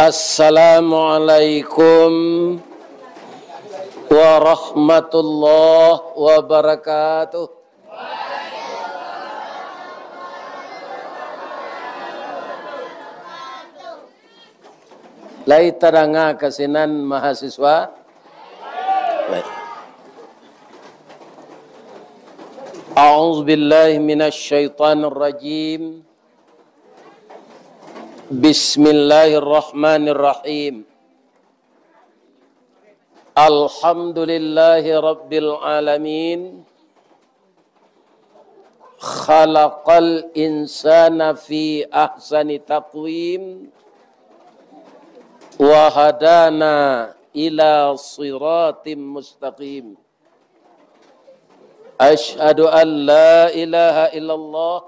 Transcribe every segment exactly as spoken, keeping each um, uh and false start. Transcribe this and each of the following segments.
Assalamualaikum warahmatullahi wabarakatuh. Lai tadanga ka sinan mahasiswa? Baik. A'udzubillahi minasyaitonirrajim. Bismillahirrahmanirrahim. Alhamdulillahi rabbil alamin. Khalaqal insana fi ahsani taqwim. Wa hadana ila siratim mustaqim. Asyhadu an la ilaha illallah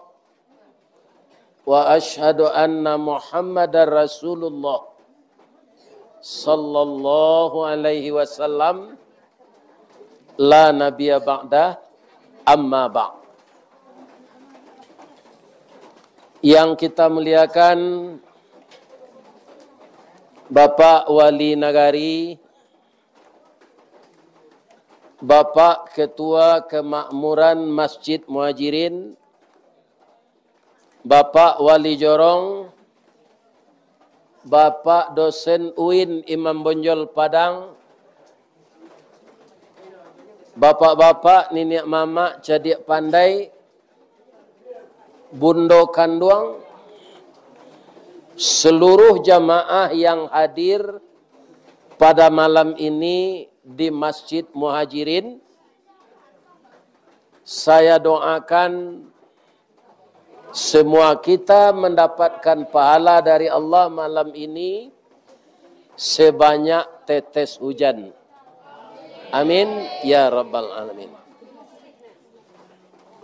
wa asyhadu anna Muhammadar Rasulullah sallallahu alaihi wasallam, la nabiyya ba'dah, amma ba'd. Yang kita muliakan Bapak Wali Nagari, Bapak Ketua Kemakmuran Masjid Muhajirin, Bapak Wali Jorong, Bapak Dosen uin Imam Bonjol Padang, bapak-bapak, niniak mamak, cadiak pandai, bundo kanduang, seluruh jamaah yang hadir pada malam ini di Masjid Muhajirin, saya doakan semua kita mendapatkan pahala dari Allah malam ini sebanyak tetes hujan. Amin ya rabbal alamin.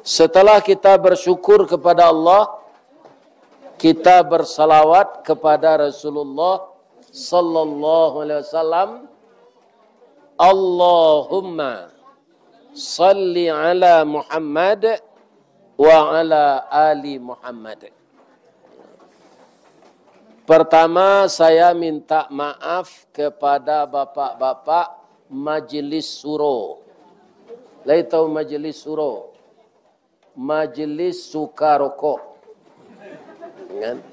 Setelah kita bersyukur kepada Allah, kita bersalawat kepada Rasulullah sallallahu alaihi wasallam. Allahumma salli ala Muhammad wa ala ali Muhammad. Pertama, saya minta maaf kepada bapak-bapak Majelis Suro. Lai tahu Majelis Suro? Majelis suka rokok. Kan?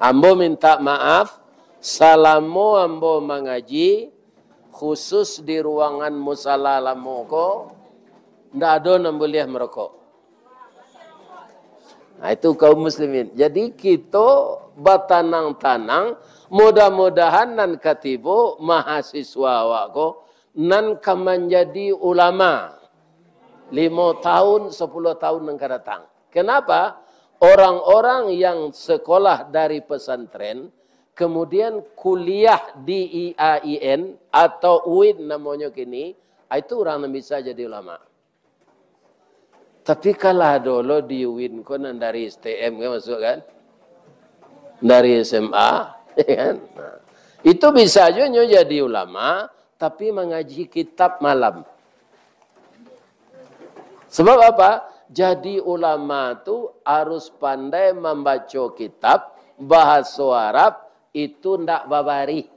Ambo minta maaf, salamo ambo mangaji, khusus di ruangan musala lamo ko, ndak ado nan buliah marokok. Nah, itu kaum muslimin. Jadi, kito batanang-tanang, mudah-mudahan nan ka tibo mahasiswa awak ko, nan ka manjadi ulama limo tahun, sapuluah tahun nan ka datang. Kenapa? Orang-orang yang sekolah dari pesantren, kemudian kuliah di I A I N atau uin namonyo kini, ah, itu urang nan bisa jadi ulama. Tapi kalah dolo di uin ko nan dari S T M kan masuk kan? Dari S M A, ya kan? Nah, itu bisa jo nyo jadi ulama, tapi mangaji kitab malam. Sebab apa? Jadi ulama tu harus pandai mambaco kitab bahaso Arab, itu ndak babarih.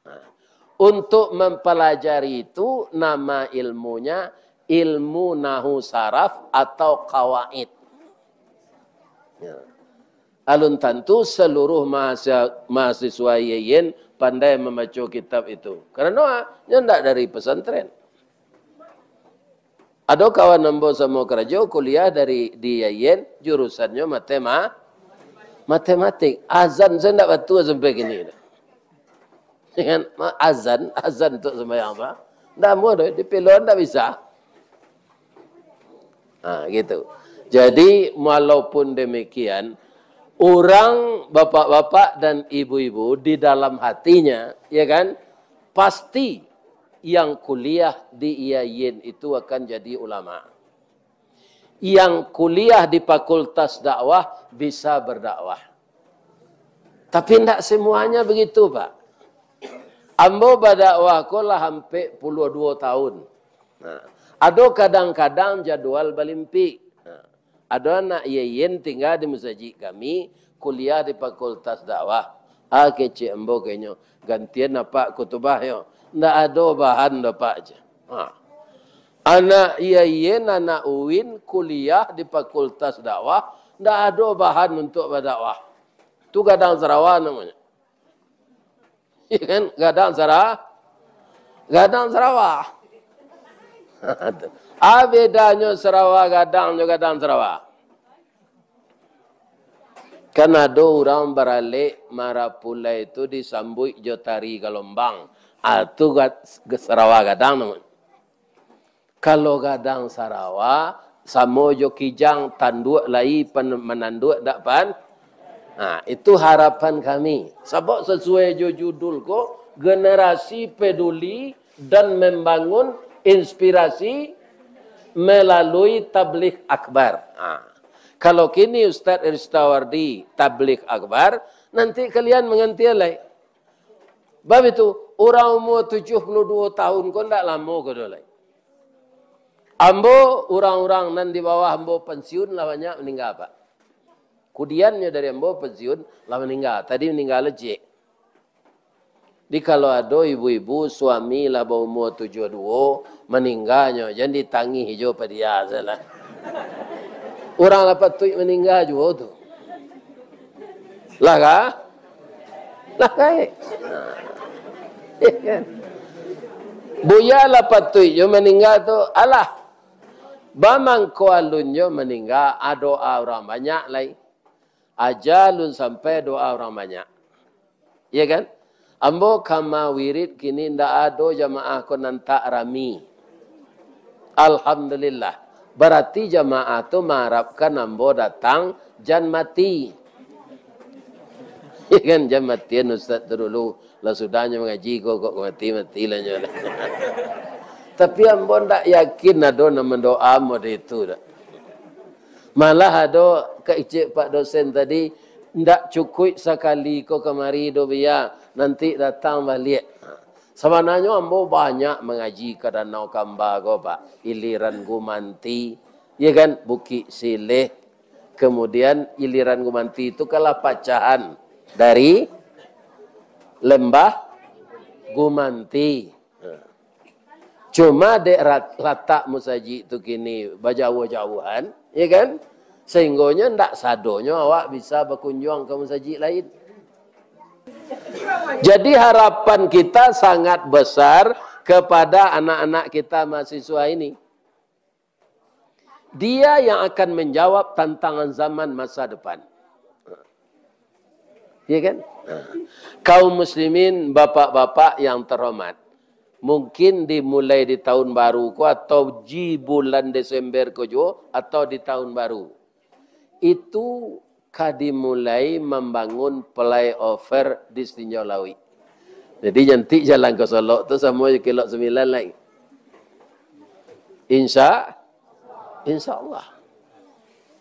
Nah, untuk mempelajari itu, nama ilmunya ilmu nahu saraf atau kawaid. Ya. Alun tantu seluruh mahasiswa, mahasiswa I A I N pandai mambaco kitab itu. Karano, ah, nyo ndak dari pesantren. Ado kawan ambo samo karajo, kuliah dari, di I A I N, jurusannyo matema-, matematik. Azan sajo ndak batua sampai kini. Kan? Ma-, azan, azan tu sumbayang apa? Ndak amuah doh, di piloan ndak bisa. Ha, gitu. Jadi, walaupun demikian, orang bapak-bapak dan ibu-ibu di dalam hatinya, ya kan, pasti yang kuliah di I A I N itu akan jadi ulama. Yang kuliah di Fakultas Dakwah bisa berdakwah. Tapi ndak semuanya begitu, Pak. Ambo badakwah ko lah ampek puluah duo tahun. Nah, ado kadang-kadang jadwal balimpik. Nah, ado anak I A I N tingga di masajik kami, kuliah di Fakultas Dakwah. Ah, kecek ambo kainyo, gantian apak khutubah yo. Ndak ado bahan doh, Pak, je. Ha. Anak I A I N, anak UIN, kuliah di Fakultas Dakwah, ndak ado bahan untuak badakwah. Tu gadang sarawa namonyo. Iya kan? Gadang sara-, gadang sarawa. Ah, bedanyo sarawa gadang jo gadang sarawa. Kan ado urang baralek marapulai tu disambuik jo tari galombang. Ah, tu gad-, sarawa gadang namonyo. Kalau gadang sarawa, samo jo kijang, tanduak lai pan-, mananduak dak pan? Nah, itu harapan kami. Sabab sasuai jo judul ko, generasi peduli dan membangun inspirasi melalui tabligh akbar. Nah, kalau kini Ustaz Ristawardi tabligh akbar, nanti kalian manganti lai. Bab itu, urang umua tujuah puluah duo tahun ko ndak lamo ko doh lai. Ambo, urang-urang nan di bawah ambo pensiun lah banyak maningga, Pak. Kudiannyo dari ambo pensiun lah maningga. Tadi maningga lo ciek. Di kalau ado ibu-ibu, suami lah baumua tujuah duo, maningganyo, jan ditangih jo padia salah. Urang lah patuik maningga juo tu. Lah ka? Lah ka? Buya lah patuik jo maningga tu. Alah. Bamangko alun jo maningga, a doa urang banyak lai. Aja alun sampai doa urang banyak. Iya kan? Ambo kama wirid kini ndak ado jamaah ko nan tak rami. Alhamdulillah. Barati jamaah tu maarapkan ambo datang jan mati. Iya kan? Jan matian ustaz tu dulu. Lah sudahnyo mangaji ko, kok mati, mati lah nyo. Tapi ambo ndak yakin ado nan mandoa model itu dak. Malah ado kecek Pak Dosen tadi, ndak cukuik sakali ko kamari do, biya nanti datang baliak. Sabananyo ambo banyak mangaji ka Danau Kamba ko, Pak. Iliran Gumanti, ya kan, Bukik Sileh. Kemudian iliran Gumanti itu kalah pacahan dari Lembah Gumanti. Cuma dek rat-, latak musajik tu kini bajauah-jauahan, ya kan? Sehinggonyo ndak sadonyo awak bisa bakunjuang ka musajik lain. Jadi harapan kita sangat besar kepada anak-anak kita mahasiswa ini. Dia yang akan menjawab tantangan zaman masa depan. Ya kan? Nah, kaum muslimin, bapak-bapak yang terhormat, mungkin dimulai di tahun baru ko atau di bulan Desember ko juo atau di tahun baru, itu ka dimulai mambangun flyover di Sitinjau Lauik. Jadi, nanti jalan ka Solok tu samo jo Kilok Sambilan lai. Insya, insya Allah.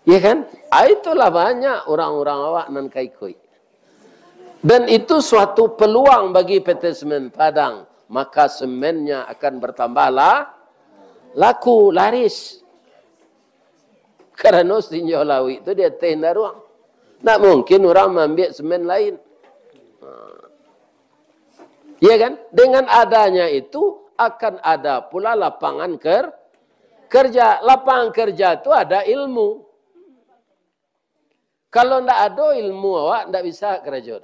Ya kan? Ah, itulah banyak urang-urang awak nan ka ikuik. Dan itu suatu peluang bagi P T Semen Padang. Maka semennya akan bertambah la-, laku, laris. Karano Sitinjau Lauik tu di ateh Indaruang. Ndak mungkin urang maambiak semen lain. Ha. Ya kan? Dengan adanya itu akan ada pula lapangan ker-, kerja. Lapangan kerja tu ada ilmu. Kalau ndak ado ilmu, awak ndak bisa karajo.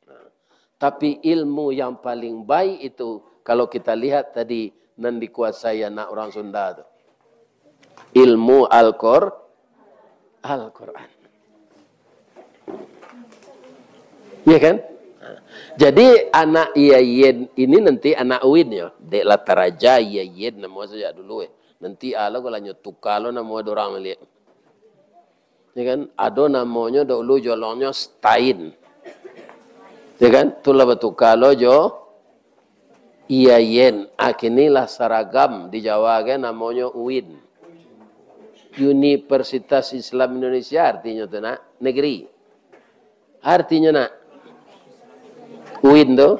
Nah, tapi ilmu yang paling baik itu, kalau kita lihat tadi, nan dikuasai anak urang Sunda tu. Ilmu Al-Qur-, Al-Quran. Ya kan? Nah, jadi anak I A I N ini nanti anak UIN yo. Dek lah taraja I A I N namo sajak dulu, eh. Nanti alo kalau nyo tuka lo namo dorang baliak. Ya kan? Ado namonyo dahulu jolongnyo Stain. Ya kan? Tu lah batuka lo jo I A I N. Ah, kini lah saragam di Jawa kan namonyo UIN. Universitas Islam Indonesia artinyo tu nak, negeri. Artinyo nak, UIN tu?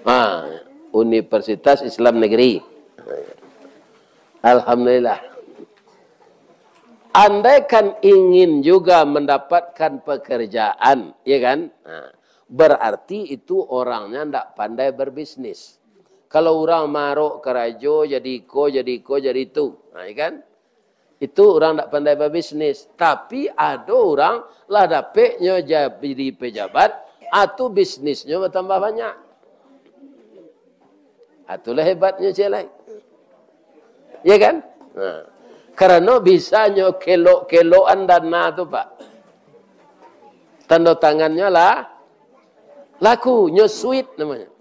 Ha, Universitas Islam Negeri. Alhamdulillah. Andaikan ingin juga mendapatkan pekerjaan, ya kan? Nah, berarti itu orangnya ndak pandai berbisnis. Kalau urang marok karajo, jadi iko, jadi iko, jadi itu. Nah, ya kan? Itu urang ndak pandai berbisnis. Tapi ado urang lah dapeknyo jadi pejabat, atu bisnisnyo bertambah banyak. Itulah hebatnyo ciek lai. Ya kan? Nah. Karano bisanyo kelok-kelokan dana tu, Pak. Tando tangannyo lah laku, nyo sweet namonyo.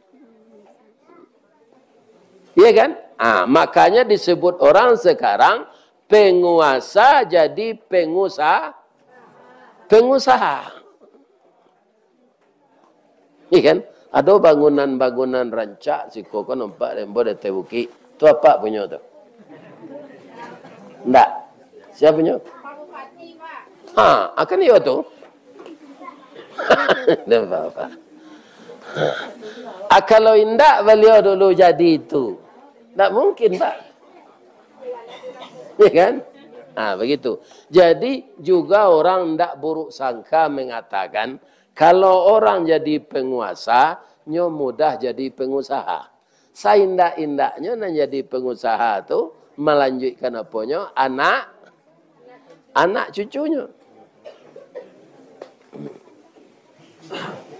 Ya kan? Ah, makanya disebut orang sekarang penguasa jadi pengusaha. Pengusaha. Iya kan? Ado bangunan-bangunan rancak siko ko nampak di ateh bukik. Tu apak punyo tu? Ndak. Sia punyo? Ha, akan iyo tu. Ndak apa-apa. Ah, kalau indak baliau dulu jadi itu, ndak mungkin, Pak. Ya kan? Ah, begitu. Jadi, juga orang ndak buruk sangka mengatakan, kalau orang jadi penguasa, nyo mudah jadi pengusaha. Saindak-indaknyo nan jadi pengusaha tu, malanjuikkan aponyo? Anak, anak cucunyo.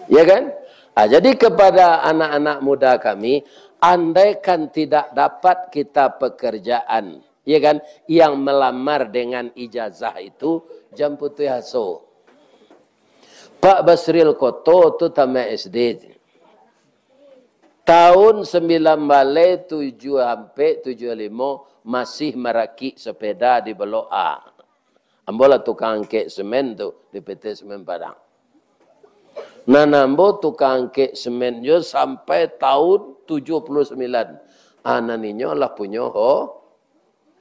Ya kan? Ah, jadi kepada anak-anak muda kami, andaikan tidak dapat kita pekerjaan, ya kan, yang melamar dengan ijazah itu, jan putuih aso. Pak Basril Koto tu tamat S D. Tahun sambilan baleh tujuah ampek, tujuah limo, masih marakik sepeda di Blok A. Ambo lah tukang angkek semen tu di P T Semen Padang. Nan ambo tukang angkek semen jo sampai tahun tujuah puluah sambilan. Ah, nan inyo lah punyo ho-,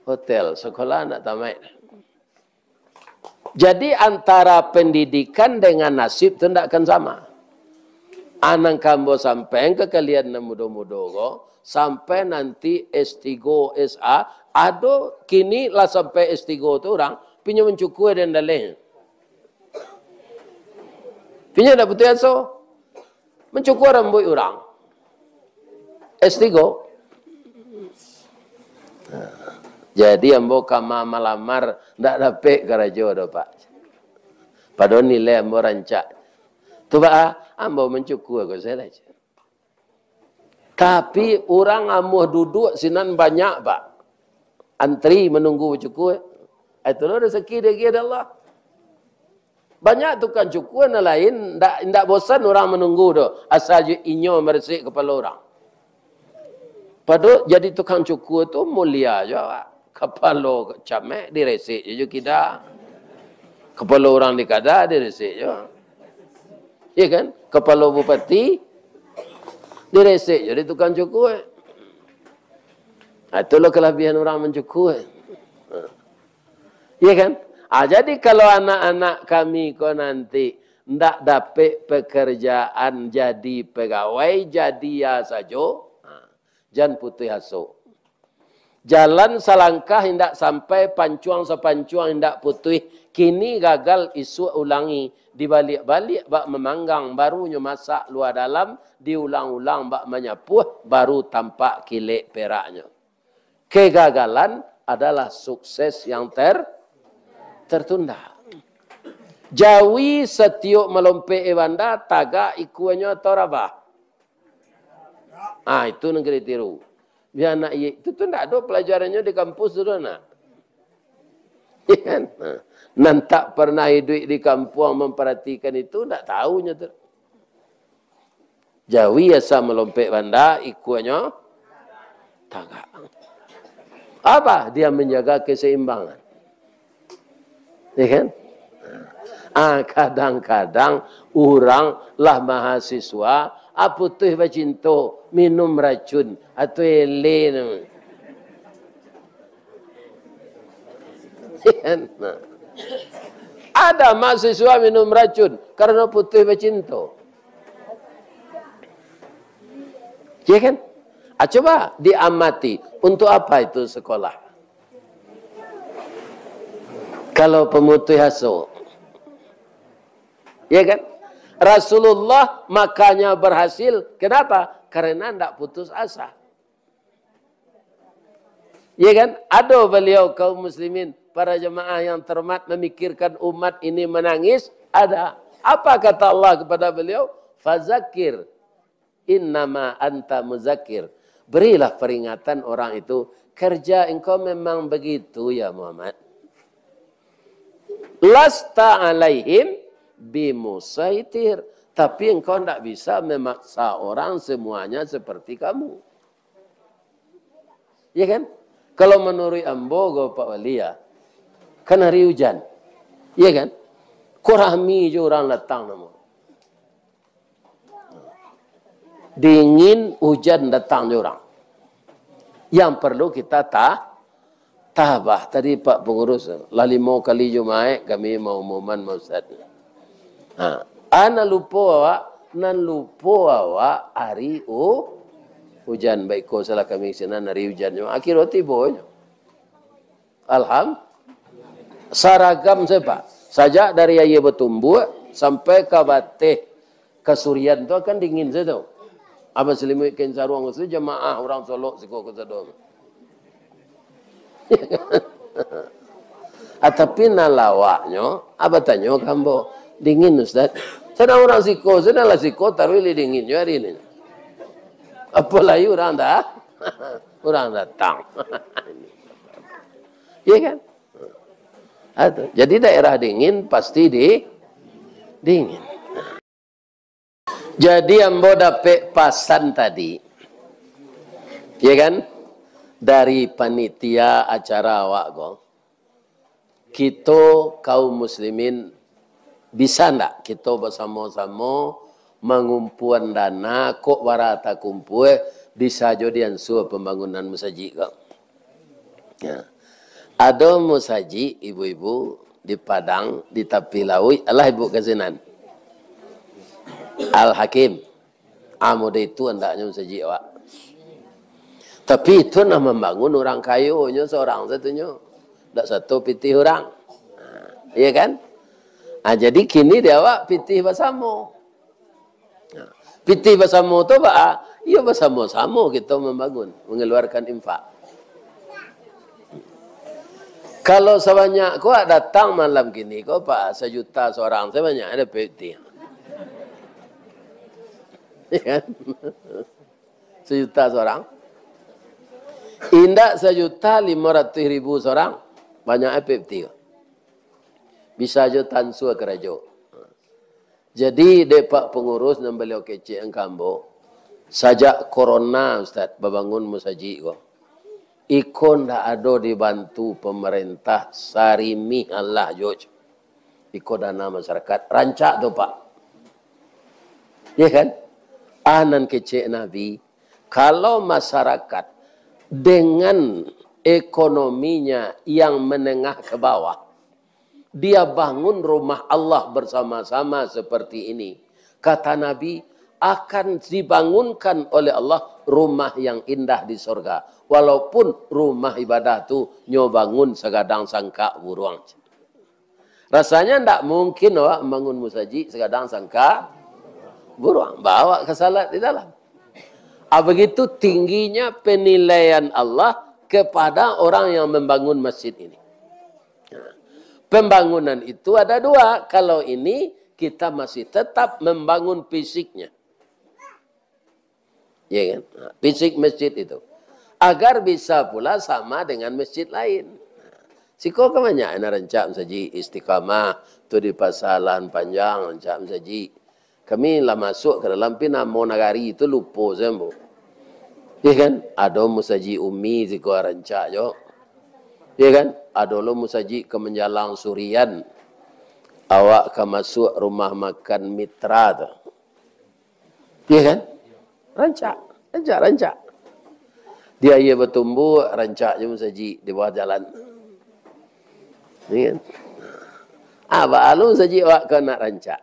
hotel, sekolah ndak tamaik. Jadi, antara pendidikan dengan nasib tu ndak akan sama. Ah, nan ka ambo sampaian ka kalian nan mudo-mudo ko, sampai nanti S tigo, S A, ado kini lah sampai S tigo tu urang, pinyo mancukua den daleh. Pinyo ndak putuih aso. Mancukua rambuik urang. S tigo. Jadi ambo kama malamar, ndak dapek karajo doh, Pak. Padahal nilai ambo rancak. Tu, Pak, ah, ambo mancukua ko sajo. Tapi urang amuah duduak sinan banyak, Pak. Antri manunggu bacukua. Itulah rezeki dari Allah. Banyak tukang cukua nan lain, ndak, ndak bosan urang manunggu tu. Asal jo inyo maresek kapalo urang. Padahal jadi tukang cukua tu mulia jo awak. Kapalo camek diresek jo kida. Kapalo urang di kada diresek jo. Iya kan? Kapalo bupati diresek jo di tukang cukua. Nah, itulah kalabiahan urang mancukua. Iya kan? Ah, jadi kalau anak-anak kami ko nanti ndak dapek pekerjaan jadi pegawai, jadi ya sajo, ah, jan putuih aso. Jalan salangkah indak sampai, pancuang sapancuang indak putuih, kini gagal isuak ulangi, dibaliak-baliak bak mamanggang, barunyo masak lua dalam, diulang-ulang bak manyapuah, baru tampak kilek peraknyo. Kegagalan adalah sukses yang ter-, tertunda. Jawi satiok malompek e banda, tagak ikuanyo atau rabah? Ah, itu nan ka ditiru. Bia anak iyek, itu tu ndak ado pelajarannyo di kampus tu doh, nak. Iya kan? Nah, nan tak pernah iduik di kampuang mamparatikan itu, ndak tahu nyo tu. Jawi asa malompek banda, ikuanyo tagak. Apa? Dia menjaga keseimbangan. Ya kan? Ah, kadang-kadang urang lah mahasiswa, ah, putuih bacinto, minum racun, atau ele namanya. Ya kan? Nah. Ada mahasiswa minum racun karena putuih bacinto. Ya kan? Ah, coba diamati, untuk apa itu sekolah? Kalau pemutus aso. Ya kan? Rasulullah makanya berhasil. Kenapa? Karena ndak putus asa. Ya kan? Ado beliau, kaum muslimin, para jemaah yang terhormat, memikirkan umat ini menangis. Ada. Apa kata Allah kepada beliau? Fazakir. Innama anta muzakir. Berilah peringatan orang itu. Kerja engkau memang begitu, ya Muhammad. Lasta alaihim bimusaitir. Tapi engkau ndak bisa memaksa orang semuanya seperti kamu. Ya kan? Kalau menurut ambo, ko Pak Wali, ya, kan hari hujan. Ya kan? Ko rami jo urang datang namo. Dingin, hujan, datang jo urang. Yang perlu kita ta-, tabah. Tadi Pak Pengurus, lah limo kali Jumaik kami maumuman, Pak Ustaz. Ha. Ah, nan lupo awak, nan lupo awak ari u-, hujan. Baiko salah kami sinan ari hujan. Akhirnyo tibo nyo. Alham-, saragam sajo, Pak. Sajak dari aia batumbuak sampai ka bateh kasurian tu kan dingin sajo tu. Abah salimuik kain saruang tu jamaah urang Solok siko ka sado. Ah, tapi nan lawaknyo, abah tanyo ka ambo, "Dingin, Ustaz?" Sadang urang siko, sadang lah siko, taruih lai dinginnyo ari ni. Apolai urang da-, urang datang. Iya kan? Ah, tu. Jadi daerah dingin pasti di-, dingin. Jadi ambo dapek pasan tadi, ya kan, dari panitia acara awak ko, kito kaum muslimin bisa ndak kito basamo-samo mangumpuan dana, kok bara takumpua, bisa jo diansua pambangunan masajik ko. Ya. Ado musajik ibu-ibu di Padang, di tapi lauik, alah ibu ka sinan. Al-Hakim. Ah, model itu andaknyo musajik awak. Tapi itu nan mambangun urang kayo, nyo sorang satunyo. Ndak sato pitih urang. Ah, iya kan? Ah, jadi kini di awak pitih basamo. Nah, pitih basamo tu baa? Iyo, basamo-samo kito mambangun, mangaluarkan infak. Kalau sabanyak ko datang malam kini ko, Pak, sajuta sorang, sabanyak ado pitih. Ya kan? Sajuta sorang. Indak sajuta limo ratuih ribu sorang, banyak pitih. Bisa jo tansua karajo. Jadi, dek Pak Pangurus nan baliau kecek an ka ambo, sajak corona, Ustaz, babangun musajik ko, iko ndak ado dibantu pamarentah sarimih alah jo. Iko dana masyarakat, rancak tu, Pak. Ya kan? Ah, nan kecek Nabi, kalau masyarakat dengan ekonominya yang menengah ke bawah, dia bangun rumah Allah bersama-sama seperti ini. Kata Nabi, akan dibangunkan oleh Allah rumah yang indah di sorga. Walaupun rumah ibadah tu nyo bangun sagadang sangkak buruang. Rasanya ndak mungkin awak bangun musajik sagadang sangkak buruang. Bawa ka salat di dalam. Ah, begitu tingginya penilaian Allah kepada orang yang membangun masjid ini. Pembangunan itu ada dua. Kalau ini, kita masih tetap membangun fisiknya. Ya kan? Ha, fisik masjid itu. Agar bisa pula sama dengan masjid lain. Siko kan banyak nan rancak masajik Istiqamah, tu di Pasar Lahan Panjang rancak masajik. Kami lah masuk ka dalam, pi namo nagari tu lupo sajo, Bu. Ya kan? Ado Musajik Umi siko rancak jo. Ya kan? Ado lo musajik ka manjalang Surian. Awak ka masuk rumah makan Mitra tu. Ya kan? Rancak, rancak, rancak. Di aia batumbuak, rancak jo musajik di bawah jalan. Ya kan? Ah, baa lo musajik awak ka nak rancak.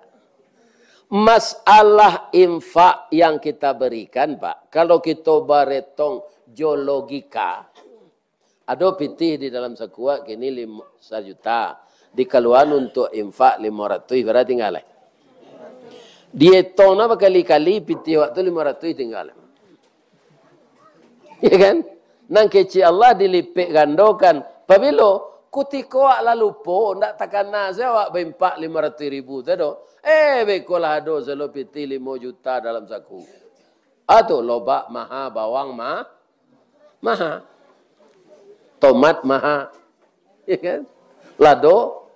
Masalah infak yang kita berikan, Pak, kalau kito baretong jo logika, ado pitih di dalam sakuak kini limo, sajuta. Dikaluaan untuak infak limo ratuih, bara tingga lai? Dietong nah bakali-kali, pitih awak tu limo ratuih tingga lai. Ya kan? Nan kecek Allah dilipek gandokan. Pabilo? Kutiko awak lah lupo, ndak takana se awak baimpak limo ratuih ribu tu do. Eh, beko lah ado salo pitih limo juta dalam saku. Ah, tu, lobak maha, bawang ma-, maha. Tomat maha. Ya kan? Lado,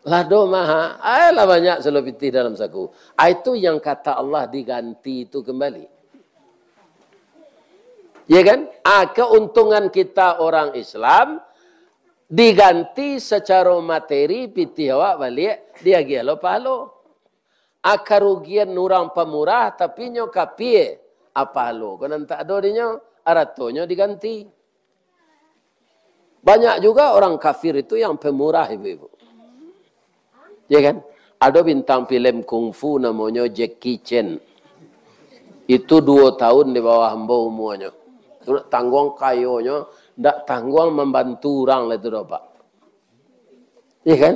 lado maha. Ah, lah banyak salo pitih dalam saku. Ah, itu yang kata Allah diganti itu kembali. Ya kan? Ah, keuntungan kita orang Islam diganti secara materi pitih awak baliak, diagiah lo pahalo. Ah, karugian urang pamurah, tapi nyo kapie. Ah, pahalo ko nan tak ado dinyo, aratonyo diganti. Banyak juga orang kafir itu yang pemurah, ibu-ibu. Ya kan? Ado bintang filem kungfu namonyo Jackie Chan. Itu duo tahun di bawah ambo umuanyo. Tu nak tangguang kayonyo, ndak tangguang mambantu urang lah tu doh, Pak. Ya kan?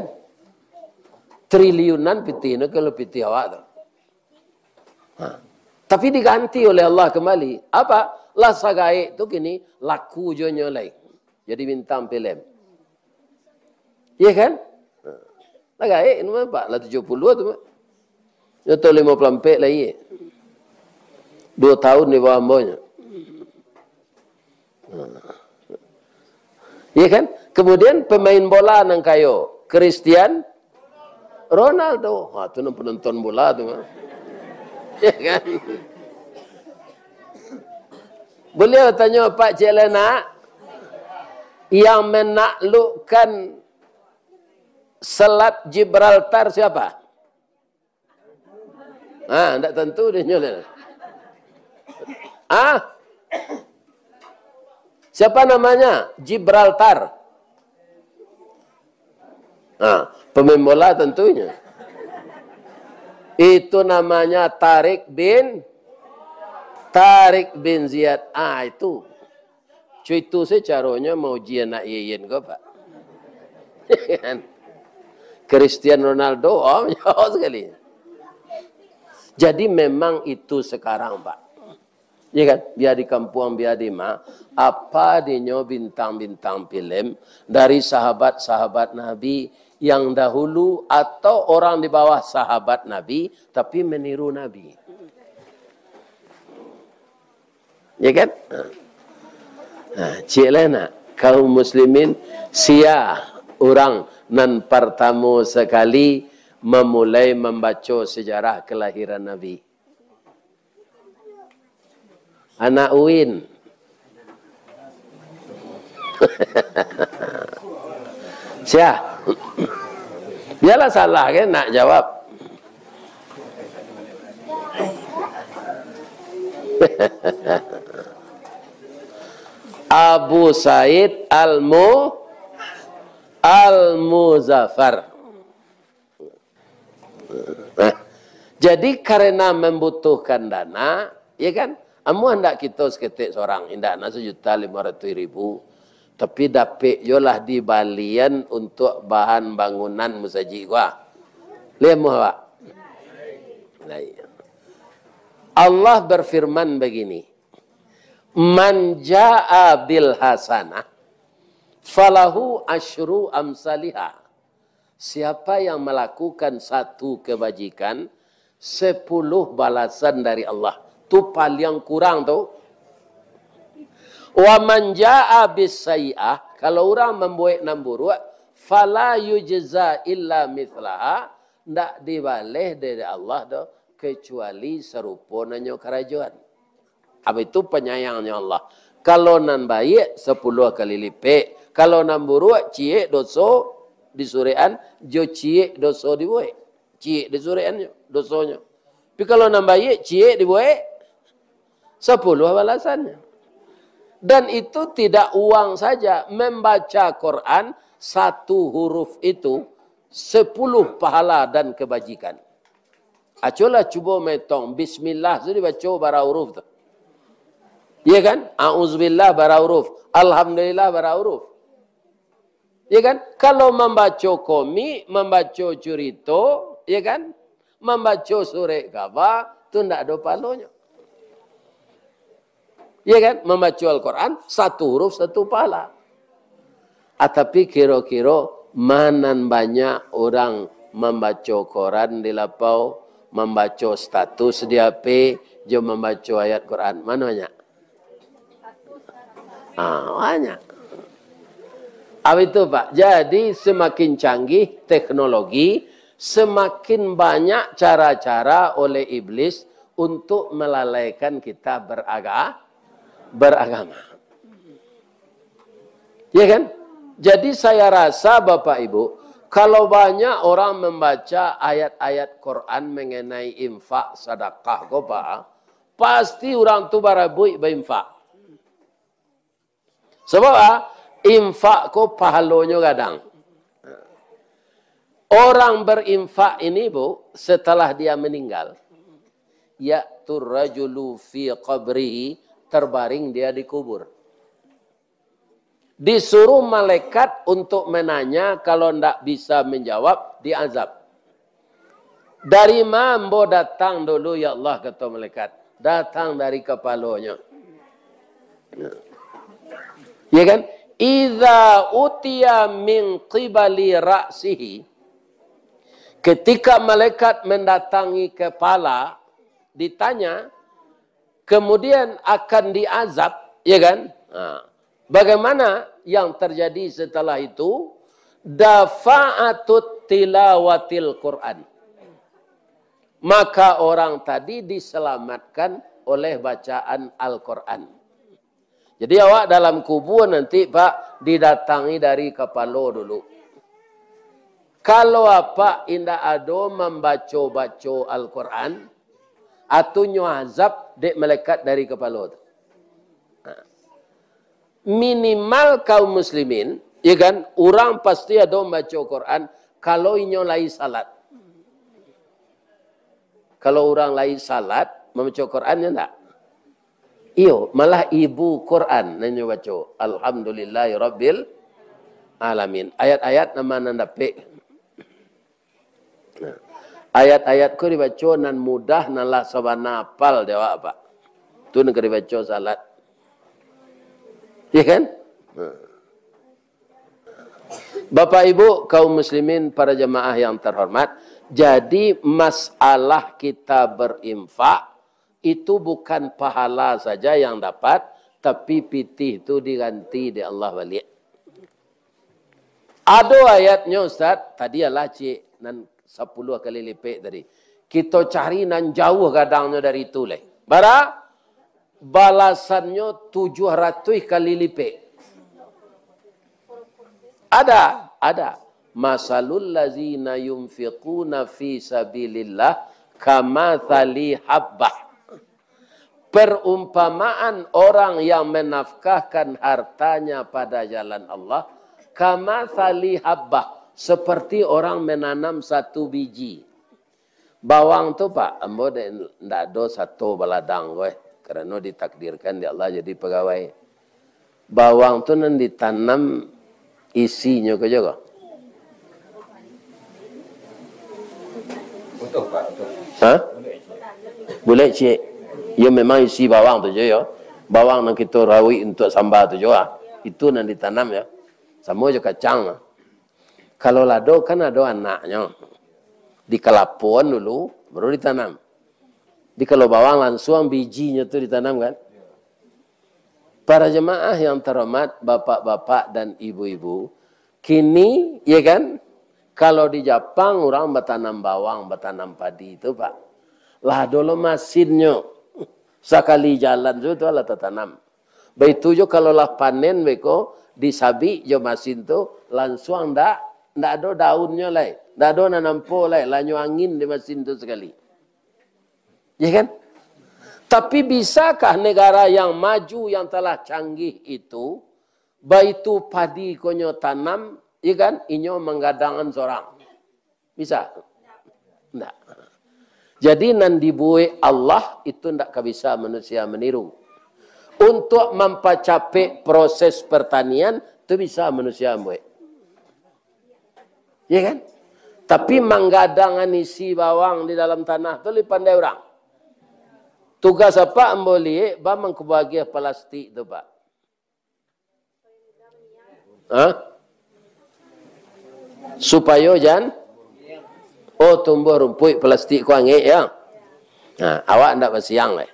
Triliunan pitih no kalau pitih awak tu. Ha. Tapi diganti oleh Allah kembali. Apa? Lah sagaek tu kini laku jo nyo lai. Jadi bintang filem. Iya kan? Ha. Lah gaek, nampak lah tujuh puluh tu, Mak. Nyo tahun limo puluah ampek lai. Duo tahun di bawah ambo nyo. Iya kan? Kemudian pemain bola nan kayo, Cristian Ronaldo. Ha, tu nan penonton bola tu, ha. Iya kan? Beliau tanyo, "Pak Cik Lenak, yang menaklukkan Selat Gibraltar siapa?" Ah, ndak tentu deh nyo lah. Ah? Siapa namanya? Gibraltar. Ah, pemain bola tentunya. Itu namanya Tarik bin, Tarik bin Ziyad. Ah, itu. Cuitu se caronyo mauji anak Yeyen ko, Pak. Kan? Cristiano Ronaldo, oh, jauh sekali. Jadi memang itu sekarang, Pak. Ya kan? Bia di kampuang, bia di ma, apa dinyo bintang-bintang filem dari sahabat-sahabat Nabi yang dahulu atau orang di bawah sahabat Nabi, tapi meniru Nabi. Ya kan? Ha. Ha, cik lah nak. Kaum muslimin, sia urang nan partamo sakali mamulai mambaco sajarah kalahiran Nabi? Anak Uin. Sia? Bialah salah kan nak jawab. Abu Said Al-Mu-, Al-Muzaffar. Nah, jadi karena membutuhkan dana, ya kan? Amuah ndak kito saketek sorang, indak nak sajuta limo ratuih ribu, tapi dapek jo lah dibalian untuak bahan bangunan musajik ko. Lai amuah, Pak? Lai. Allah berfirman begini, "Man jaa bil hasanah, falahu asyru amsaliha." Siapa yang melakukan satu kebajikan, sepuluh balasan dari Allah. Tu paliang kurang tu. Wa man jaa bis sayyi'ah, kalau urang mambuek nan buruak, fala yujza illa mithlaha, ndak dibaleh dek Allah doh, kecuali sarupo nan nyo karajoan. Apa itu panyayangnyo Allah? Kalau nan baiak, sapuluah kali lipek. Kalau nan buruak, ciek doso disurekan, jo ciek doso dibuek. Ciek disurekannyo, dosonyo. Tapi kalau nan baiak, ciek dibuek, sapuluah balasannyo. Dan itu tidak uang saja, membaca Quran, satu huruf itu, sepuluh pahala dan kebajikan. Acolah cubo maetong, bismillah tu dibaco bara huruf tu. Iya kan? Auzubillah bara huruf. Alhamdulillah bara huruf. Ya kan? Kalau mambaco komik, mambaco curito, ya kan? Mambaco surek kaba, tu ndak ado pahalonyo. Ya kan? Mambaco Al-Quran, satu huruf satu pahala. Ah, tapi kiro-kiro, ma nan banyak urang mambaco koran di lapau, mambaco status di H P, jo mambaco ayat Quran? Ma nan banyak? Ah, banyak. Apa itu, Pak? Jadi, semakin canggih teknologi, semakin banyak cara-cara oleh iblis untuk melalaikan kita beraga-, beragama. Ya kan? Jadi, saya rasa, Bapak Ibu, kalau banyak orang membaca ayat-ayat Quran mengenai infak, sadakah ko, Pak, pasti urang tu barabuik bainfak. Sabab, ah, infak ko pahalonyo gadang. Orang berinfak ini, Bu, setelah dia meninggal, ya'tur rajulu fi qabrihi, terbaring dia di kubur. Disuruh malaikat untuk menanya, kalau ndak bisa menjawab, diazab. "Dari ma ambo datang dulu, ya Allah?" kato malaikat. "Datang dari kapalonyo." Ya kan? "Idza utiya min qibali ra'sihi." Ketika malaikat mendatangi kepala, ditanya, kemudian akan diazab, ya kan? Ha. Bagaimana yang terjadi setelah itu? Dafa'atut tilawatil Quran. Maka orang tadi diselamatkan oleh bacaan Al-Quran. Jadi, awak dalam kubur nanti, Pak, didatangi dari kapalo dulu. Kalau apak indak ado mambaco-baco Al-Quran, atunyo azab dek malaikat dari kapalo tu. Ha. Minimal kaum muslimin, ya kan, urang pasti ado mambaco Quran kalau inyo lai salat. Kalau urang lai salat, mambaco Quran, ya ndak? Iyo, malah ibu Quran nan inyo baco. Alhamdulillahirabbil alamin. Ayat-ayat nan ma nan dapek? Nah, ayat-ayat ko dibaco nan mudah, nan lah sabana apal di awak, Pak. Tu nan ka dibaco salat. Ya kan? Nah. Bapak Ibu, kaum muslimin, para jamaah yang terhormat, jadi masalah kita berinfak, itu bukan pahala saja yang dapat, tapi pitih tu diganti dek Allah baliak. Ado ayatnyo, Ustaz, tadi alah ciek nan sapuluah kali lipek tadi. Kito cari nan jauah gadangnyo dari itu lai. Bara? Balasannyo tujuah ratuih kali lipek. Ada, ada. "Masalul lazina yunfiquna fi sabilillah kamathali habbah." Perumpamaan orang yang menafkahkan hartanya pada jalan Allah, kamathali habbah, seperti orang menanam satu biji. Bawang tu, Pak, ambo dek ndak ado sato baladang ko, eh, karano ditakdirkan dek Allah jadi pagawai. Bawang tu nan ditanam isinyo ko jo ko? Utuh, Pak, utuh. Ha? Bulek ciek. Yo, memang isi bawang tu jo, yo. Bawang nan kito rawik untuak samba tu jo, ah. Itu nan ditanam, yo. Samo jo kacang, ah. Kalau lado kan ado anaknyo. Dikalapon dulu, baru ditanam. Jadi kalau bawang lansuang bijinyo tu ditanam kan. Para jemaah yang terhormat, bapak-bapak dan ibu-ibu, kini, ya kan, kalau di Japang urang batanam bawang, batanam padi tu, Pak. Lah ado lo masinnyo. Sakali jalan tu, tu lah tatanam. Baitu jo kalau lah panen beko, disabik jo masin tu, lansuang ndak, ndak ado daunnyo lai, ndak ado nan nampo lai, lah nyo angin di masin tu sakali. Ya kan? Tapi bisakah negara yang maju, yang telah canggih itu, baitu padi ko nyo tanam, ya kan, inyo manggadangan sorang? Bisa? Ndak. Jadi, nan dibuek Allah itu ndak ka bisa manusia maniru. Untuak mampacapek proses pertanian, tu bisa manusia buek. Ya kan? Tapi manggadang isi bawang di dalam tanah tu lai pandai urang. Tugas apak ambo liek, ba mangko bagiah plastik tu, Pak. Hah? Supayo jan, oh, tumbuah rumpuik, plastik ko angek, ya. Nah, awak ndak basiang lai.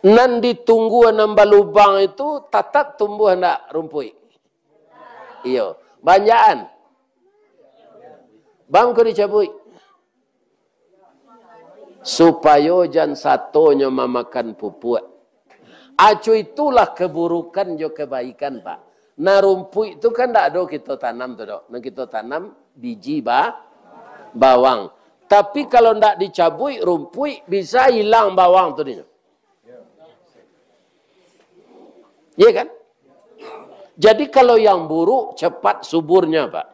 Nan ditunggu nan balubang itu tatap tumbuah ndak rumpuik? Iyo, banjaan. Ba mangko dicabuik. Supayo jan satonyo mamakan pupuak. Aco itulah keburukan jo kebaikan, Pak. Nah, rumpuik tu kan ndak ado kito tanam tu, dok. Nan kito tanam biji ba-, bawang. Tapi kalau ndak dicabuik rumpuik, bisa hilang bawang tu dinyo. Iya kan? Jadi kalau yang buruk, cepat suburnya, Pak.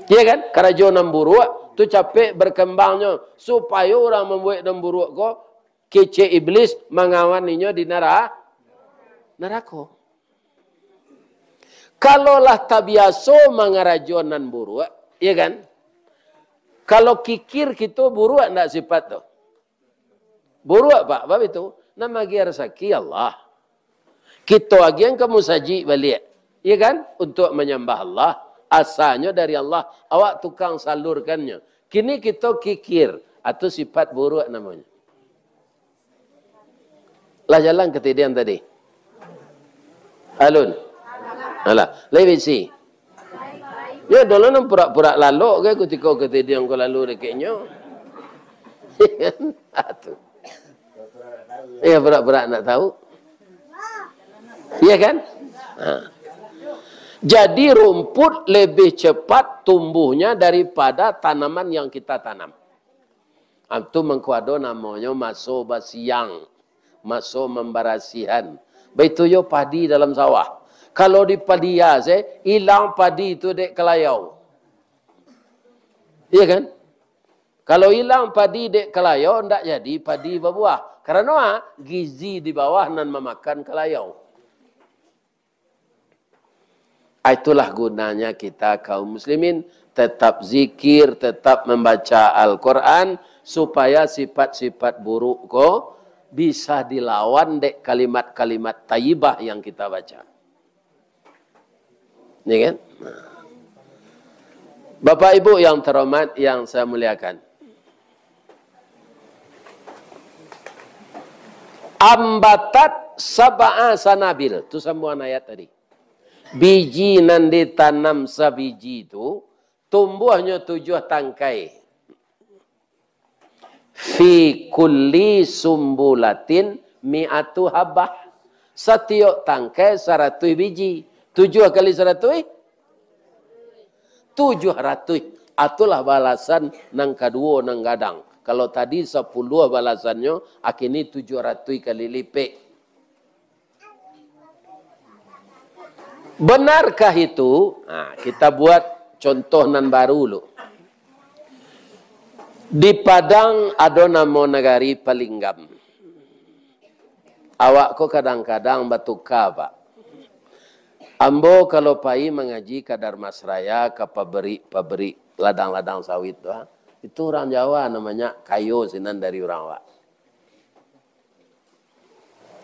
Iya kan? Karajo nan buruak tu capek berkembangnyo, supayo urang mambuek nan buruak ko, kecek iblis mangawan inyo di nara-, narako. Kalau lah tabiaso mangarajo nan buruak, iya kan? Kalau kikir kito buruak ndak sifat tu? Buruak, Pak, bab itu. Nan maagiah rasaki Allah. Kito agiah ka musajik baliak. Iya kan? Untuk manyambah Allah. Asanyo dari Allah. Awak tukang salurkannyo. Kini kito kikir. Atau sifat buruak namonyo. Lah jalan katidiang tadi? Alun. Alah, lai bisi. Yo, dulu nan purak-purak lalok ke kutiko katidiang ko lalu dekeknyo. Ah, tu. Iya, purak-purak ndak tahu. Iya kan? Ha. Jadi rumput lebih cepat tumbuhnya daripada tanaman yang kita tanam. Ah, tu mangko ado namonyo maso basiang, maso mambarasihan. Baitu yo padi dalam sawah. Kalau dipadia se, ilang padi tu dek kalayau. Iya kan? Kalau ilang padi dek kalayau, ndak jadi padi babuah. Karano, ah, gizi di bawah nan mamakan kalayau. Ah, itulah gunanya kita kaum muslimin tetap zikir, tetap membaca Al-Quran, supaya sifat-sifat buruk ko bisa dilawan dek kalimat-kalimat thayyibah yang kita baca. Ya kan? Bapak Ibu yang terhormat, yang saya muliakan. Ambatat sab'a sanabil. Tu sambuangan ayat tadi. Biji nan ditanam sabiji tu, tumbuahnyo tujuah tangkai. Fi kulli sumbulatin mi'atu habah. Satiok tangkai saratuih biji. Tujuah kali saratuih? Tujuah ratuih. Itulah balasan nan kaduo nan gadang. Kalau tadi sapuluah balasannyo, kini tujuah ratuih kali lipek. Benarkah itu? Nah, kita buat contoh nan baru lu. Di Padang ado namo nagari Palinggam. Awak ko kadang-kadang batuka, Pak. Ambo kalau pai mangaji ka Dharmasraya, ka pabrik-pabrik ladang-ladang sawit tu, ah, itu urang Jawa namonyo kayo sinan dari urang awak.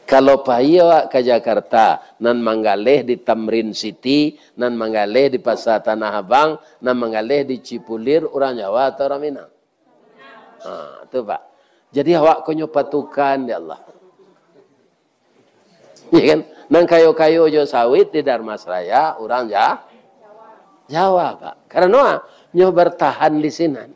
Kalau pai awak ka Jakarta, nan manggaleh di Tamrin City, nan manggaleh di Pasar Tanah Abang, nan manggaleh di Cipulir, urang Jawa atau urang Minang? Ha, tu, Pak. Jadi, awak ko nyo patukan, ya Allah. Ya kan? Nan kayo-kayo jo sawit di Dharmasraya, urang Ja-, Jawa, Pak. Karano, ah, nyo bertahan di sinan.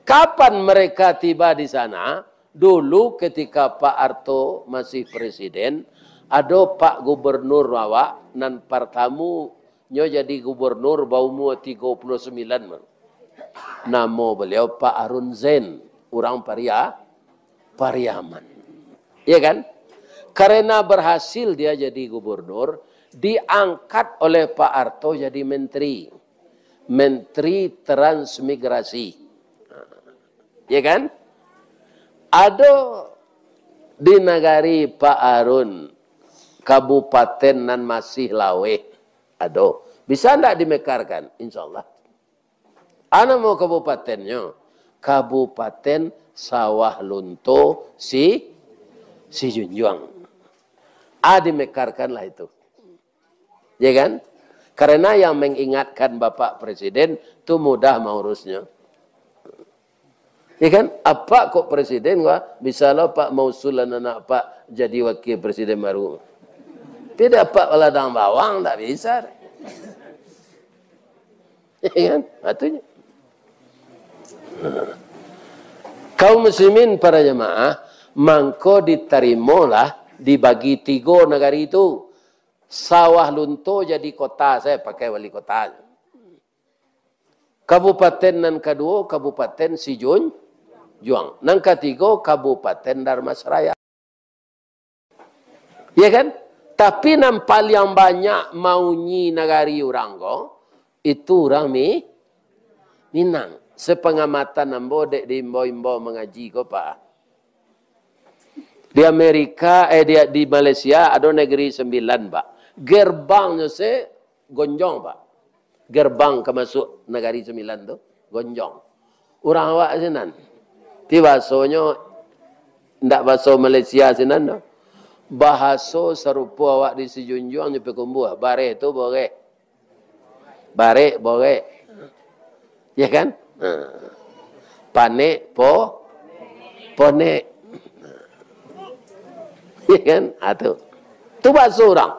Kapan mereka tiba di sana? Dulu ketika Pak Harto masih presiden, ado Pak Gubernur awak nan partamunyo jadi gubernur baumua tigo puluah sambilan baru. Namo beliau Pak Harun Zain, urang Paria-, Pariaman. Ya kan? Karena berhasil dia jadi gubernur, diangkat oleh Pak Harto jadi menteri. Menteri Transmigrasi. Ya kan? Ado di nagari Pak Harun, kabupaten nan masih laweh. Ado. Bisa ndak dimekarkan? Insya Allah. A namo kabupatennyo? Kabupaten Sawah Lunto Si, Sijunjuang. A dimekarkanlah itu. Ya kan? Karena yang mengingatkan Bapak Presiden tu mudah maurusnyo. Ya kan? Apak kok presiden, wah, bisa lo Pak mausulan anak Apak jadi wakil presiden baru. Tidak, Pak ladang bawang, tak bisa. Ya kan? Atunya. Kaum muslimin para jamaah, mangko ditarimolah, dibagi tigo nagari tu. Sawah Lunto jadi kota, saya pakai wali kota. Kabupaten nan kaduo, Kabupaten Sijunjuang. Nan katigo, Kabupaten Dharmasraya. Ya kan? Tapi nan paliang banyak maunyi nagari urang ko, itu urang Mi-, Minang. Sepengamatan ambo dek diimbau-imbau mangaji ko, Pak. Di Amerika, eh, di, di Malaysia, ado Negeri Sembilan, Pak. Gerbang se gonjong, Pak. Gerbang ka masuak Nagari Sembilan tu, gonjong. Urang awak sinan. Ti bahasonyo ndak bahaso Malaysia sinan doh. Bahaso sarupo awak di Sijunjuang jo Payakumbuah. Bareh tu boreh. Barek, borek. Ya kan? Ha. Panek, po-, ponek. Ya kan? Ha, tu. Tu bahaso urang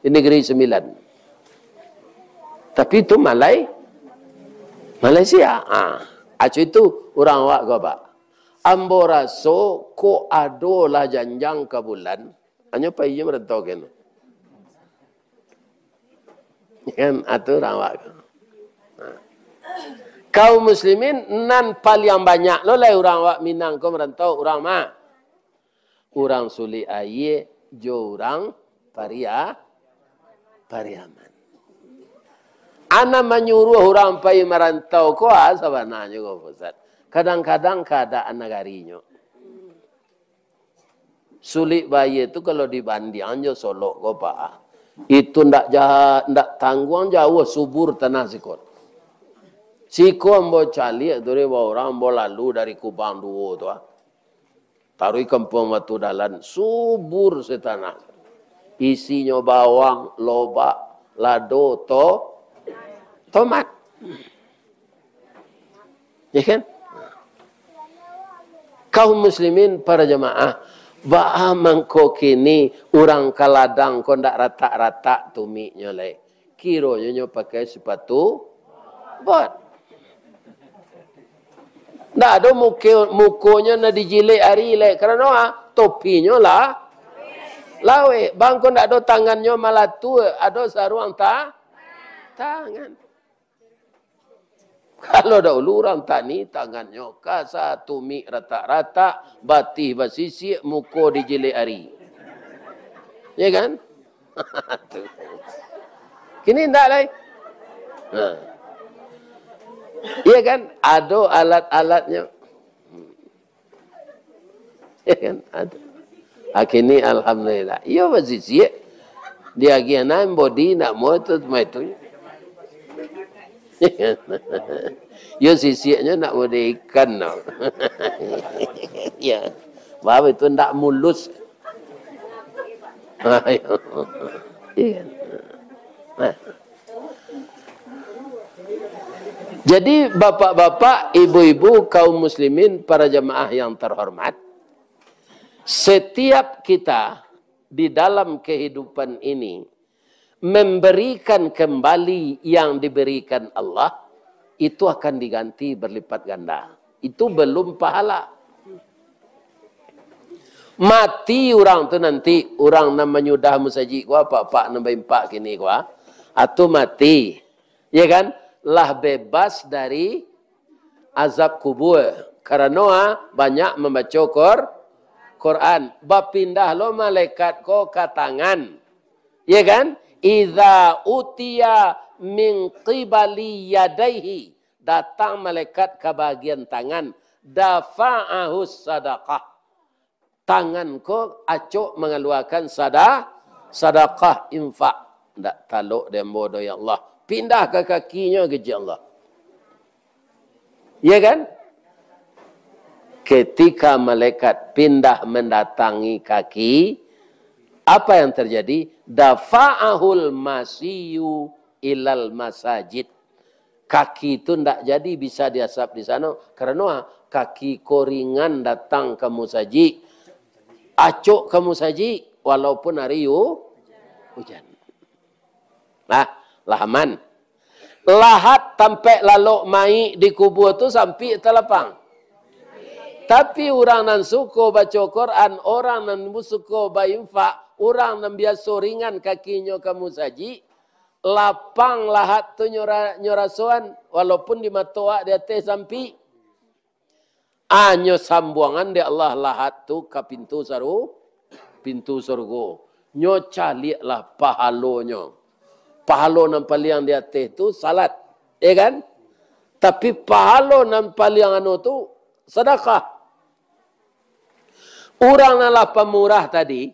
di Negeri Sembilan. Tapi tu Malai-, Malaysia. Ha. Acu itu urang awak ko, Pak. Ambo raso kok ado lah janjang ka bulan, hanyo pai je marantau keno. Kan, atu urang awak. Kaum muslimin nan paliang banyak lo lai urang awak Minang ko marantau, urang ma? Urang Sulik Aia jo urang Paria-, Pariaman. A nan manyuruah urang pai marantau ko, a, sabananyo ko, Pak Ustaz, kadang-kadang kaadaan nagarinyo. Sulik Aia tu kalau dibandiang jo Solok ko, Pak, itu ndak ja-, ndak tangguang jauah subur tanah siko. Siko ambo caliak tu, dek urang ambo lalu dari Kubang Duo tu, ah. Taruih Kampuang Batu Dalan, subur se tanah. Isinyo bawang, lobak, lado, to-, tomat. Ya kan? Kaum muslimin para jamaah, baa mangko kini urang ka ladang ko ndak ratak-ratak tumiknyo lai? Kironyo nyo pakai sipatu bot. Ndak ado muko-, mukonyo nan dijilek ari lai. Karano, ah, topinyo lah laweh. Bangko ndak ado tangannyo malatua, ado saruang ta-, tangan. Kalau dahulu urang tani, tangannyo ka satumik ratak-ratak, batih basisiak, muko dijilek ari. Ya kan? Tu. Kini ndak lai. Ha. Iya kan? Ado alat-alatnyo. Ya kan? Ado. Ah, kini alhamdulillah. Iyo, basisiak. Diagiah nan bodi nak mo tu, ma itu. Iyo, sisiaknyo nak mo di ikan no. Ya. Baru itu ndak mulus. Iya. Nah. Jadi, bapak-bapak, ibu-ibu, kaum muslimin, para jamaah yang terhormat, setiap kita di dalam kehidupan ini memberikan kembali yang diberikan Allah, itu akan diganti berlipat ganda. Itu belum pahala. Mati urang tu nanti, urang nan manyudah musajik ko, apak-apak nan baimpak kini ko, ah, atu mati, ya kan, lah bebas dari azab kubur. Karano, ah, banyak mambaco Qur-, Quran. Bapindah lo malaikat ko ka tangan. Ya kan? Idza utiya min qibali yadaihi. Datang malaikat ka bagian tangan. Dafa'ahu sadaqah. Tangan ko acok mangaluakan sada-, sadakah, infak. Ndak talok dek ambo doh, ya Allah, pindah ka kakinyo, kecek Allah. Ya kan? Ketika malaikat pindah mandatangi kaki, apa yang terjadi? Dafa'ahul masyu ilal masajid. Kaki tu ndak jadi bisa diasap di sano. Karano kaki ko ringan datang ka musajik. Acok ka musajik, walaupun ari u-, ujan. Nah, lah aman. Lahat tampek lalok mayik di kubua tu sampik atau lapang? Tapi urang nan suko baco Quran, urang nan suko bainfak, urang nan biaso ringan kakinyo ka musajik, lapang lahat tu nyo ra-, nyo rasoan, walaupun di mato awak di ateh sampik. Anyo sambuangan dek Allah lahat tu ka pintu saru-, pintu surgo. Nyo caliaklah pahalonyo. Pahalo nan paliang di ateh tu salat, ya kan? Tapi pahalo nan paliang anu tu sadakah. Urang nan lah pamurah tadi,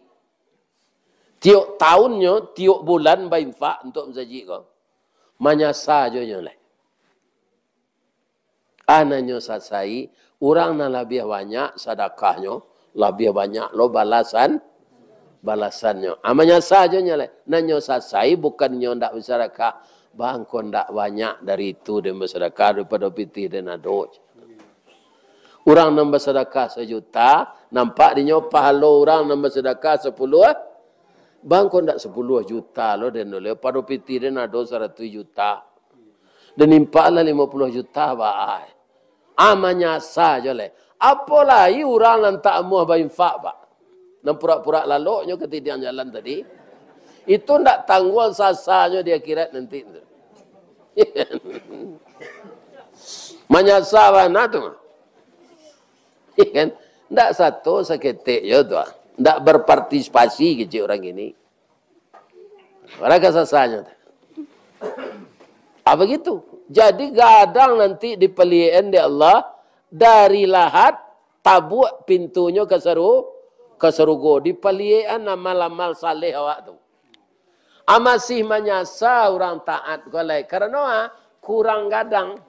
tiok taunnyo, tiok bulan bainfak untuak masajik ko, manyasa jo nyo lai. Ah, nan nyo sasai, urang nan labiah banyak sadakahnyo, labiah banyak lo balasan, balasannyo. Ah, manyasa jo nyo lai. Nan nyo sasai bukan nyo ndak basadakah, bangko ndak banyak dari itu den basadakah daripado pitih den ado. Urang nan basadakah sajuta, nampak dinyo pahalo urang nan basadakah sapuluah, bangko ndak sapuluah juta lo den dulu, pado pitih den ado saratuih juta. Den infak lah limo puluah juta, ba ai. Ah, manyasa jo lai. Apo lai urang nan tak amuah bainfak, Pak? Nan purak-purak laloknyo katidiang jalan tadi. Itu ndak tangguang sasanyo di akhirat nanti tu. Manyasa bana tu. Kan? Ndak sato saketek jo tu, ah. Ndak berpartisipasi kecek urang kini. Urang ka sasanyo tu. Ah, begitu. Jadi, gadang nanti dipaliek-an dek Allah, dari lahat, tabuak pintunyo ka saru-, ka sarugo, dipaliek-an amal-amal saleh awak tu. Ah, masih manyasa urang taat ko lai. Karano, ah, kurang gadang.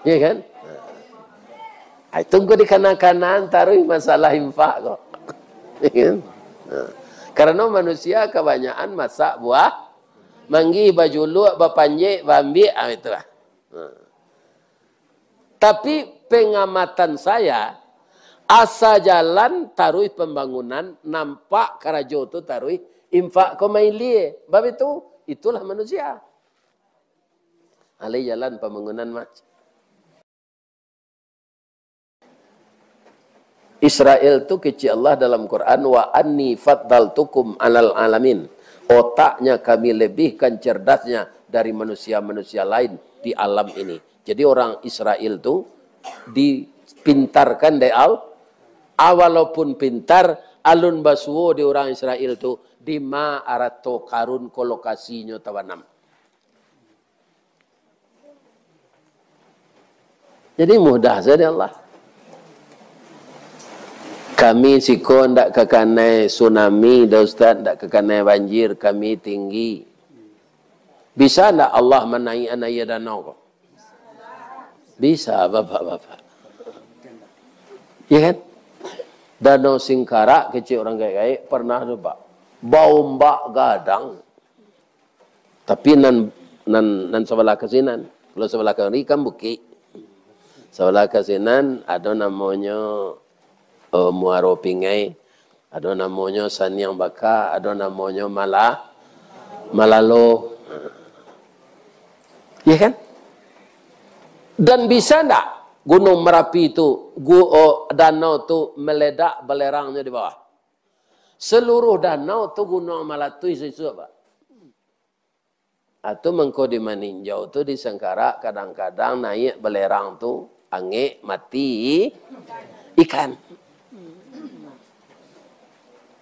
Ya kan? Ah, itu engko dikana-kanaan taruih masalah infak ko. Ya kan? Ah. Karano manusia kabanyakan masak buah manggih, bajuluak, bapanjek, baambiak, ah, itulah. Ah. Tapi pengamatan saya, asa jalan taruih pambangunan, nampak karajo tu taruih infak ko mailie. Bab itu, itulah manusia. Alai jalan pambangunan mah. Israel tu kecek Allah dalam Quran, "Wa anni faddaltukum alal alamin." Otaknya kami lebihkan cerdasnya dari manusia-manusia lain di alam ini. Jadi orang Israel tu dipintarkan dek Al-, ah, walaupun pintar, alun basuo di orang Israel tu, di ma arato Karun ko lokasinyo tabanam. Jadi mudah saja Allah. Kami siko ndak kakanai tsunami, dah Ustaz, ndak kakanai banjir, kami tinggi. Bisa ndak Allah manaiakan aia danau ko? Bisa, bapak-bapak. Ya kan? Danau Singkarak, kecek urang gaek-gaek, pernah tu, Pak. Baombak gadang. Tapi nan, nan, nan sabalah ka sinan. Kalau sabalah kamari kan bukik. Sabalah ka sinan ado namonyo, eh, Muaro Pingai, ado namonyo Saniang Baka, ado namonyo Mala-, Malalo. Ya kan? Dan bisa ndak Gunung Merapi tu, gu-, oh, danau tu meledak balerangnyo di bawah? Seluruh danau tu gunuang malatuih sisuak, Pak. Atau mangko di Maninjau tu, di Singkarak, kadang-kadang naiak balerang tu, angek, mati ikan.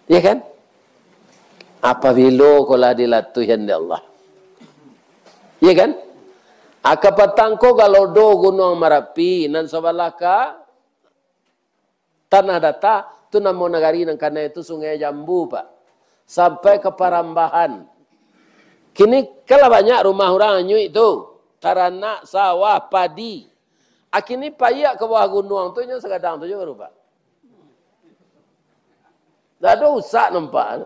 Ya kan? Apabilo ko lah dilatuihan dek Allah. Ya kan? Aka patang ko galodo Gunuang Marapi, nan sabalah ka Tanah Data, tu namo nagari nan kanai tu Sungai Jambu, Pak. Sampai ka Parambahan. Kini kan lah banyak rumah urang anyuik tu, taranak, sawah, padi. A kini paiak ka bawah gunuang tu, nyo sagadang tu juo baru, Pak. Ndak ado usak nampak.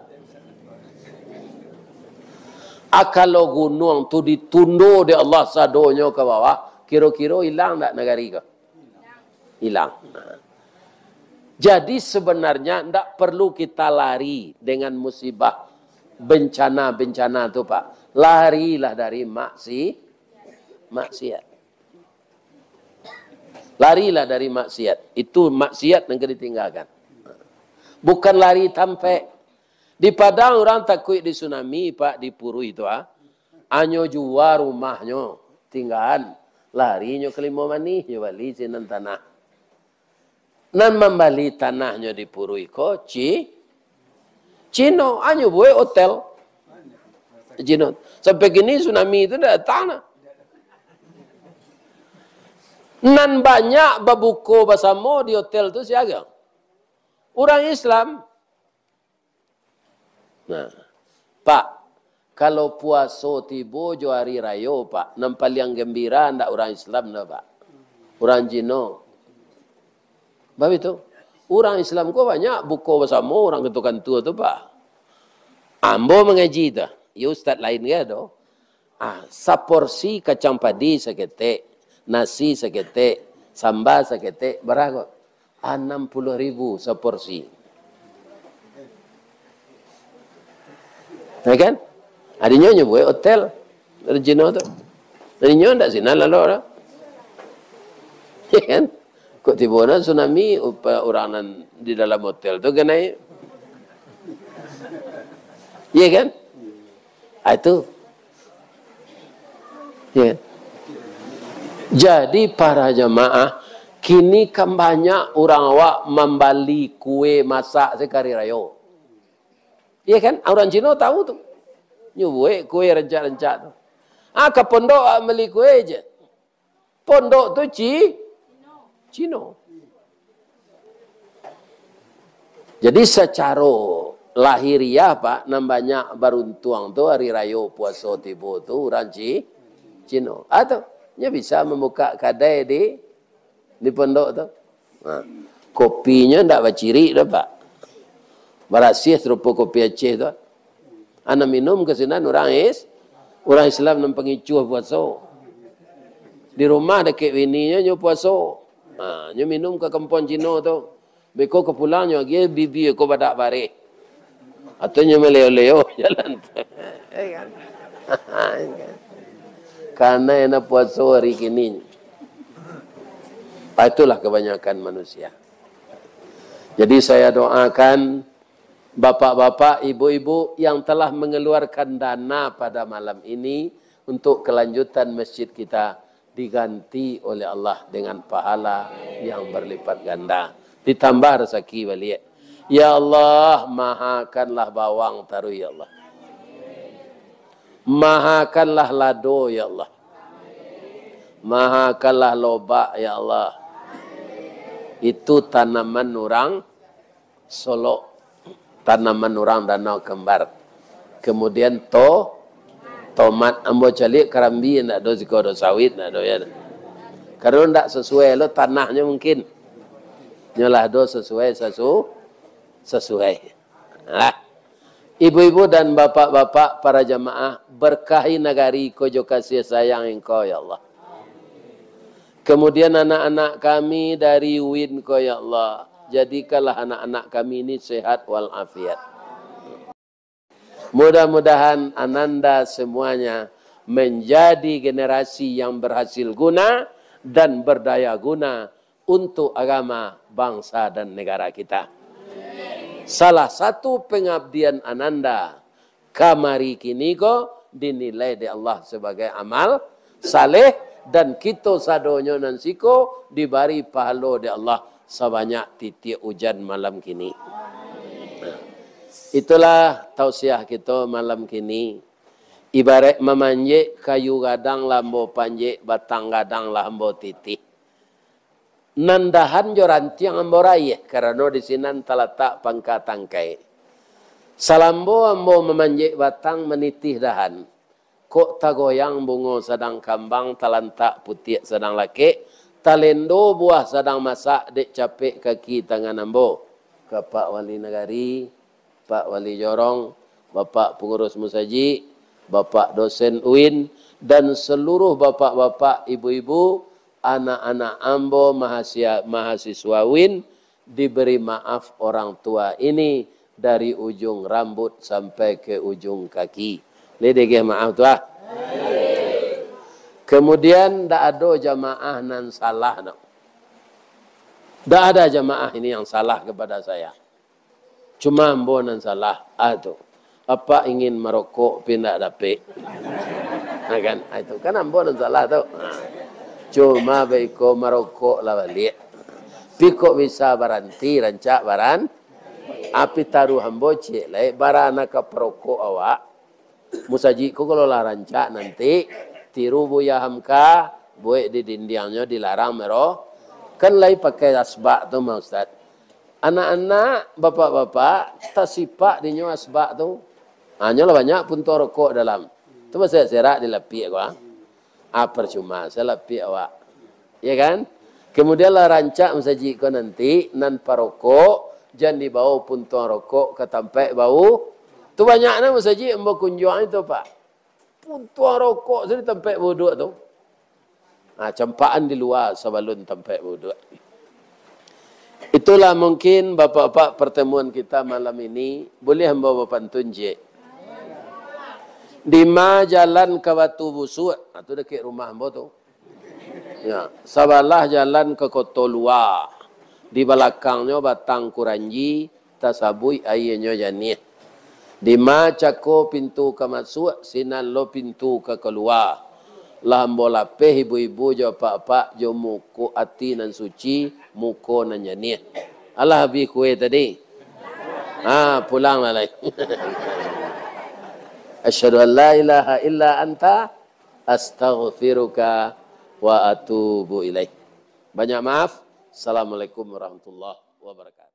A kalau gunuang tu ditundo dek Allah sadonyo ka bawah, kiro-kiro ilang ndak nagari ko? Ilang. Jadi, sebenarnya ndak perlu kita lari dengan musibah, bencana-bencana tu, Pak. Larilah dari maksi-, maksiat. Larilah dari maksiat. Itu maksiat nan ka ditinggalkan. Bukan lari tampek. Di Padang urang takuik di tsunami, Pak, di Puruih tu, ah. Anyo jua rumahnyo, tinggaan. Larinyo ka Limau Manih, nyo bali sinan tanah. Nan mambali tanahnyo di Puruih ko, Ci-, Cino, anyo buek hotel. Cino. Sampai kini tsunami tu ndak datang nah. Nan banyak babuko basamo di hotel tu sia? Urang Islam. Nah, Pak, kalau puaso tibo jo ari rayo, Pak, nan paliang gambira ndak urang Islam doh, Pak. Urang Cino. Babitu. Urang Islam ko banyak buko basamo urang kantua-kantua tu, Pak. Ambo mangaji tu, yo ustaz lain ka ado. Ah, saporsi kacang padi saketek, nasi saketek, samba saketek, bara ko? Anam puluah ribu saporsi. Ya kan? Adinyo nyo buek hotel dari Cino tu. Adinyo ndak sinan lalu dah. Ya kan? Kok tibo na tsunami, upa-, urang nan di dalam hotel tu kanai. Ya kan? Ah, itu. Ya. Jadi, para jamaah, kini kan banyak urang awak mambali kue masak se ka ari rayo. Iya kan? Urang Cino tahu tu. Nyo buek kue rancak-rancak tu. Ah, ka pondok awak mambali kue je. Pondok tu Ci-, Cino. Jadi, sacaro lahiriah, Pak, nan banyak baruntuang tu ari rayo puaso tibo tu urang Ci-, Cino. Ah, tu, nyo bisa mambukak kadai di, di pondok tu. Ha. Kopinyo ndak bacirik doh, Pak. Barasiah sarupo kopi Aceh tu. Anak minum ka sinan urang is-, urang Islam nan pangicuah puaso. Di rumah dakek bininyo nyo puaso. Ha, nyo minum ka kampuang Cino tu. Beko ka pulang nyo agiah bibia ko badak bareh. Atau nyo maleo-leo jalan tu. Eh, kan? Karena enak puaso hari kini. Ah, itulah kebanyakan manusia. Jadi, saya doakan bapak-bapak, ibu-ibu yang telah mengeluarkan dana pada malam ini untuk kelanjutan masjid kita diganti oleh Allah dengan pahala yang berlipat ganda. Ditambah rezeki baliak. Ya Allah, mahakanlah bawang taruih, ya Allah. Mahakanlah lado, ya Allah. Mahakanlah lobak, ya Allah. Itu tanaman urang Solok, tanaman urang Danau Kembar. Kemudian to-, tomat, ambo caliak karambi, ndak ado siko do, sawit, ndak ado, ya. Karena ndak sesuai lo tanahnyo mungkin. Nyolah do sesuai, sesu-, sesuai. Lah. Ibu-ibu dan bapak-bapak, para jamaah, berkahi nagari ko jo kasih sayang Engkau, ya Allah. Kemudian anak-anak kami dari UIN ko, ya Allah, jadikanlah anak-anak kami ini sehat walafiat. Mudah-mudahan ananda semuanya menjadi generasi yang berhasil guna dan berdaya guna untuk agama, bangsa, dan negara kita. Salah satu pengabdian ananda kamari kini ko dinilai dek Allah sebagai amal saleh, dan kito sadonyo nan siko dibari pahalo dek Allah sabanyak titiak ujan malam kini. Nah, itulah tausiah kito malam kini. Ibarat mamanjek kayu gadang lah ambo panjek, batang gadang lah ambo titih. Nan dahan jo rantiang ambo raiah, karano di sinan talatak pangka tangkai. Salambo ambo mamanjek batang, manitih dahan. Kok tagoyang bungo sadang kambang, talantak putiak sadang lakek, talendo buah sadang masak, dek capek kaki tangan ambo. Ka Pak Wali Nagari, Pak Wali Jorong, Bapak Pangurus Musajik, Bapak Dosen uin, dan saluruh bapak-bapak, ibu-ibu, anak-anak ambo, mahasia-, mahasiswa uin, diberi maaf orang tua ini dari ujung rambut sampai ke ujung kaki. Lai diagih maaf tu, ah. Kemudian, ndak ado jamaah nan salah, no. Ndak ada jamaah ini yang salah kepada saya. Cuma ambo nan salah, ah, tu. Apak ingin marokok, pi ndak dapek. Ha, kan? Ah, itu kan ambo nan salah tu. Ha. Cuma baiko marokok lah baliak. Pi kok bisa baranti, rancak baran-, api taruah ambo ciek lai, bara nan ka parokok awak. Musajik ko kalau lah rancak nanti, tiru Buya Hamka, buek di dindiangnyo dilarang mero-, kan lai pakai asbak tu mah, Ustaz. Anak-anak, bapak-bapak, tasipak dinyo asbak tu. Hanyo lah banyak puntuang rokok dalam. Tu mah serak-serak dilapiak ko, ah. Ah, parcuma, salapiak awak. Ya kan? Kemudian lah rancak musajik ko nanti, nan parokok, jan dibawo puntuang rokok ka tampek bau. Tu banyak nah musajik ambo kunjuang itu, Pak. Puntuang rokok tu di tampek bauduak tu. Nah, campakan di lua sabalun tampek bauduak. Itulah mungkin, Bapak-bapak, pertemuan kita malam ini. Boleh ambo bapantun ciek? Dima jalan ka Batu Busuak, nah, tu dakek rumah ambo tu. Ya, sabalah jalan ka Koto Lua. Di balakangnyo Batang Kuranji, tasabuik aianyo janiah. Dima cako pintu ka masuak, sinan lo pintu ka kalua. Lah ambo lapeh ibu-ibu jo apak-apak jo muko ati nan suci, muko nan janiah. Alah abih kue tadi? Ha, pulanglah lai. Asyhadu an la ilaha illa anta, astaghfiruka wa atubu ilaik. Banyak maaf. Assalamualaikum warahmatullahi wabarakatuh.